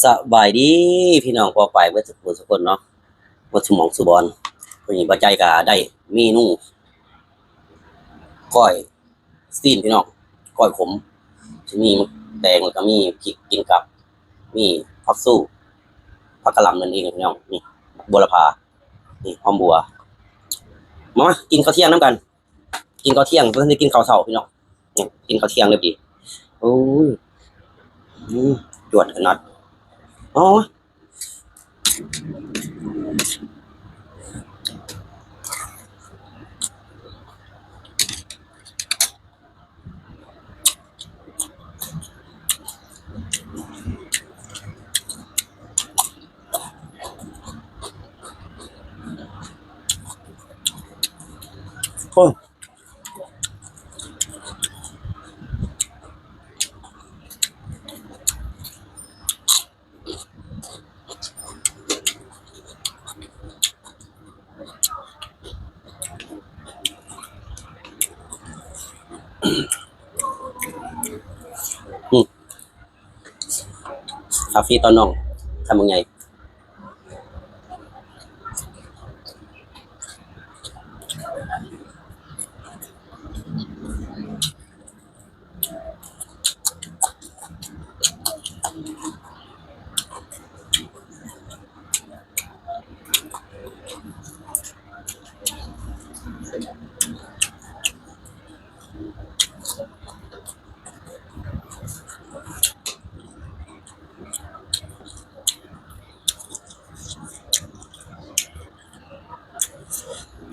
ສະບາຍດີພີ່ນ້ອງປ້ອງປາຍເບິດສູ່ຜູ້ສູ່ຄົນເນາະ ເບິດສູ່ໝ່ອງສູ່ບ່ອນ. ມື້ນີ້ບ່າວໃຈກໍໄດ້ເມນູກ້ອຍຊີ້ນພີ່ນ້ອງ ກ້ອຍຂົມ ຊິມີໝາກແຕງ ແລ້ວກໍມີພິກກິນກັບ ມີຜັກຊູ ຜັກກະຫຼ່ຳນັ້ນເອງພີ່ນ້ອງ ນີ້ບົວລະພາ ນີ້ຫອມບົວ. ມາ ມາກິນເຂົ້າທ່ຽງນຳກັນ. ກິນເຂົ້າທ່ຽງ ບໍ່ທັນໄດ້ກິນເຂົ້າເຊົ້າພີ່ນ້ອງ. ນີ້ ກິນເຂົ້າທ່ຽງເລີຍ ໂອ້ຍ ອືມ ຈວດຂະໜາດ. ອໍ ໂອ້ ອືມ ຄາເຟຕອນນ້ອງ ຄຳບັກໃຫຍ່.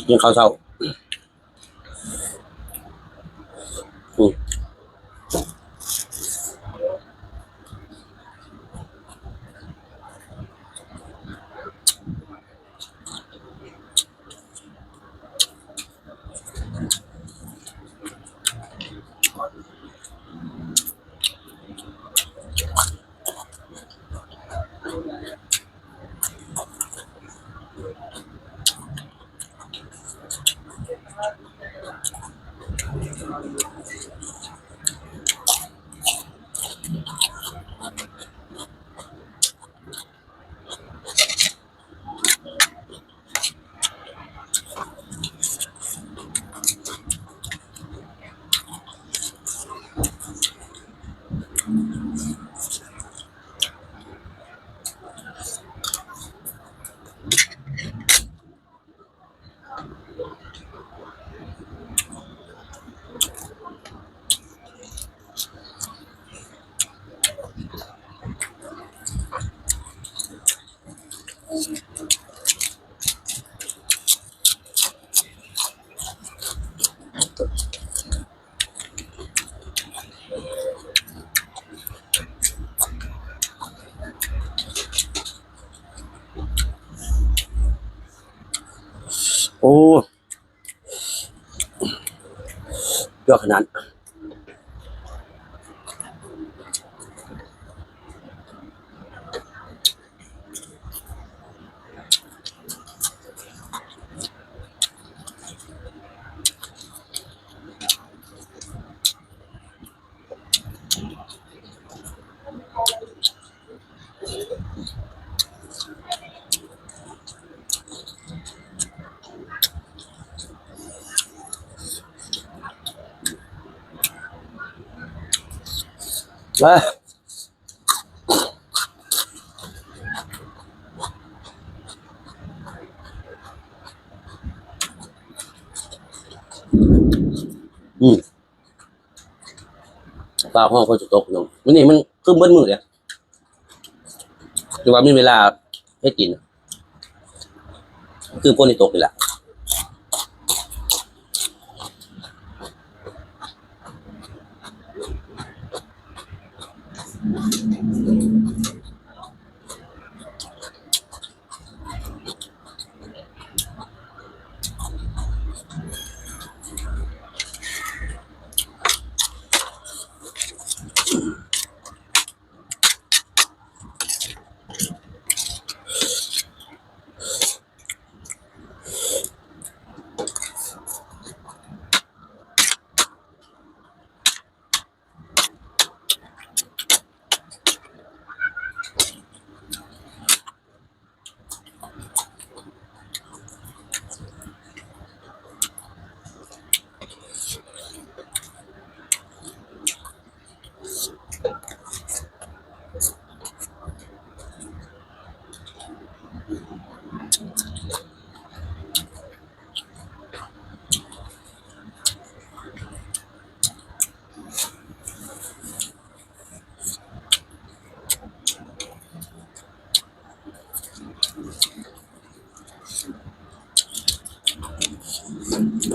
ກິນເຂົ້າເຊົ້າ. ອືມ. ໂອ້ ຍອດຂະໜາດ. ອືມ. ຟ້າຮ້ອງ ຝົນຊິຕົກເນາະ ມື້ນີ້ມັນຄຶ້ມເບິດມື້ເດ້ ຫຼືວ່າມີເວລາເຮັດກິນ ຄືຝົນຊິຕົກນີ້ແຫຼະ. ອ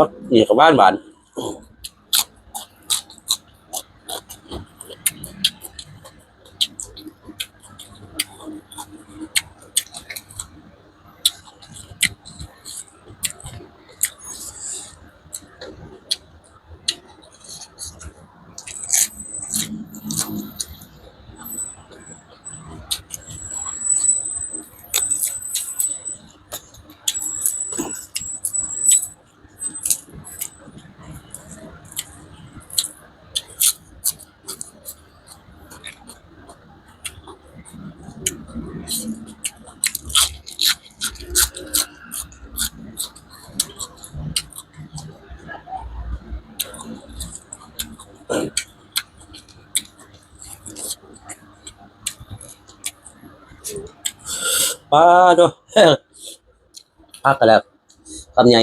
ປັກນີ້ກໍຫວານໆ. ປາໂທ້ ຄັກແລ້ວ ຄຳໃຫຍ່.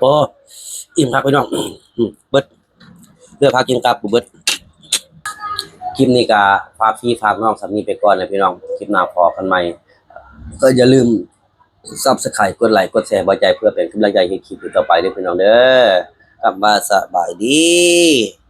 ໂອ້ ອີ່ມຄັກພີ່ນ້ອງ ອືມ ເບິດ ເຫຼືອພາກິນກັບບໍ່ເບິດ. ຄລິບນີ້ກະຝາກພີ່ຝາກນ້ອງສ່ຳນີ້ໄປກ່ອນນະພີ່ນ້ອງ ຄລິບໜ້າພໍ້ກັນໃໝ່ ກໍຢ່າລືມ Subscribe ກົດໄລກົດແຊໃຫ້ບ່າວໃຈ ເພື່ອເປັນກຳລັງໃຈເຮັດຄລິບຕໍ່ໄປເດີພີ່ນ້ອງເດີ. ຄຳວ່າສະບາຍດີ.